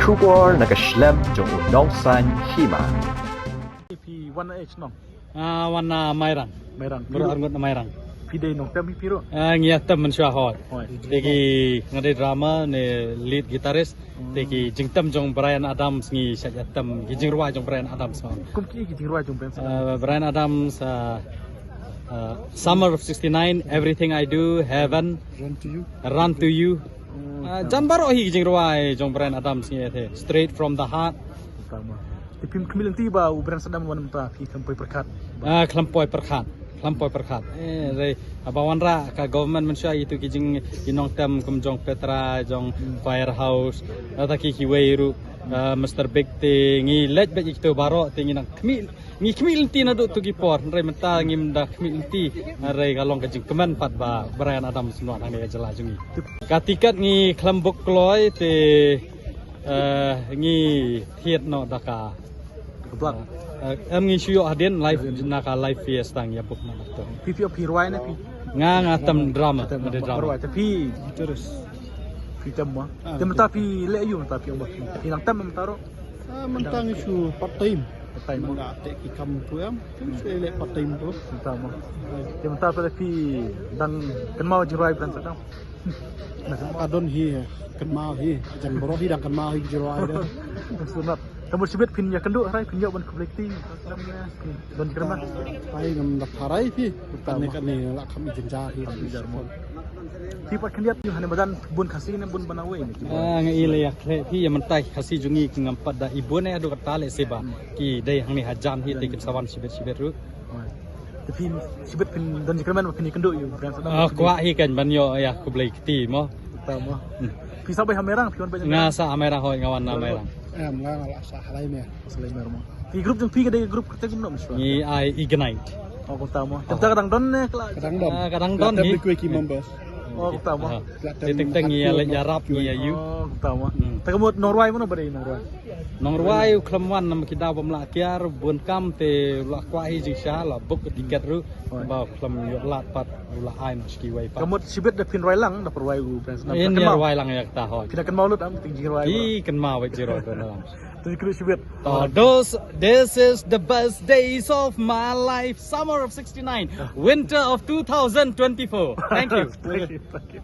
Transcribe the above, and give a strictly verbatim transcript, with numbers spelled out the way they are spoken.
Khubor na ka shlem jong u nongsaiñ hima. Phi wan na ei shnong? Ah, wan na Mairang. Mairang. Baroh arngut na Mairang. Phi dei nongtem hi phi ruh? Ah, ngi ïatem mynshuwa hoi. Hoi. Te ki, nga dei drummer ne lead guitarist. Hmm. Te ki jingtem jong Bryan Adams ngi shait ïatem, ki jingrwai jong Bryan Adams mo. Kum ki, ki jingrwai jong Bryan Adams? Ah, Bryan Adams, ah, ah, Summer of sixty-nine, Everything I Do, Heaven, Run to You. Run to You. Hmm. Ah, jan baroh hi ki jingrwai jong Bryan Adams ngi ïateh. Straight from the Heart. Te phi khmih lynti ba u Bryan Saddam wan mynta, phi khlem poi pyrkhat? Ah, khlem poi pyrkhat. Khlem poi pyrkhat. Eh, dei, haba wanrah ka government mynshuwa ïa kito ki jing, ki nongtem kum jong Petra, jong Firehouse, lada ki kiwei ruh, ah, Mister Big te, ngi leit beit ïa kito baroh te ngi nang khmih, ngi khmih lynti naduh kito ki por, hynrei mynta ngim da khmih lynti, hynrei ka long ka jingkmen pat ba Bryan Adams un wan hangne ha jylla jong ngi. Ka tiket ngi khlem book kloi te, eh, ngi thied noh da ka Good luck. Eh, em ngi shu ïoh hadien live, na ka live fiesta ngi ïa book na to. Phi, phi, phi rwai ne phi? Nga, nga tem drama, nga tem drama. Rwai, te phi? Guitarist. Phi tem mo? Ah, te mynta phi leh aïu mynta phi ong ba phi nang tem mynta ruh? Ah, mynta ngi shu part time. Part time mo? Mynta te ki kam tu em, te shu leh part time tu. Mynta mo? Te mynta te phi dang kynmaw jingrwai Bryan Saddam? Ka don hi, kynmaw hi, jan baroh hi dang kynmaw hi ki jingrwai de. Sunat. Te mut shibit phin ïakynduh hynrei phin ïoh ban khublei kti. Don jingkyrmen. Ai ngam da pharai phi. Kane kane la kham i jynjar hi. Kham i jynjar mo. Phi pat khyndiat ïa hane madan bun Khasi ne bun ban awei ne ki bun. Ah, nga i la ïakhleh phi ïa mynta Khasi jong ngi ki ngam pat da i bun eh haduh katta lehse ba ki dei hangne hajan hi te kin sa wan shibit shibit ruh. Te phi shibit phin don jingkyrmen ba phin ïakynduh ïa u Bryan Saddam. Ah, kwah hi kan ban ïoh ïa khublei kti mo. Kata mo. Hmm. Phi sah beit ha Mairang, phi wan beit ha Mairang? Nga sah ha Mairang hoi, nga wan na Mairang. Em, nga nga la sah ha Laimer. Sah Laimer mo. Ki group jong phi ka dei group kata kumno mo? Ngi ai Ignite. Oh, kata mo. Te mynta ka dang don ne ka la? Ka dang don. Ah, ka dang don hi. Ki members. Oh, kata mo. Ah. Te teng teng ngi ïa leit ïarap ngi ïa ïoh. Oh, kata mo. Hmm. Te ka mut nongrwai mano ba dei nongrwai? Nongrwai u khlem wan namar ki daw bym lah kiar, bun kam te u la kwah hi jingshisha, la book tiket ruh, ba u khlem ïoh lad pat u la ai noh sha kiwei pat. Ka mut shibit da phin rwai lang, da phin rwai u Bryan Saddam. Ïa rwai lang ïa kata hoi. Phi da kynmaw lut am, te jingrwai. Ki kynmaw beit jingrwai Bryan Saddam. Te kynmaw shibit. Oh, those, this is the best days of my life, summer of sixty-nine, winter of two thousand twenty-four. Thank you. Thank you, thank you.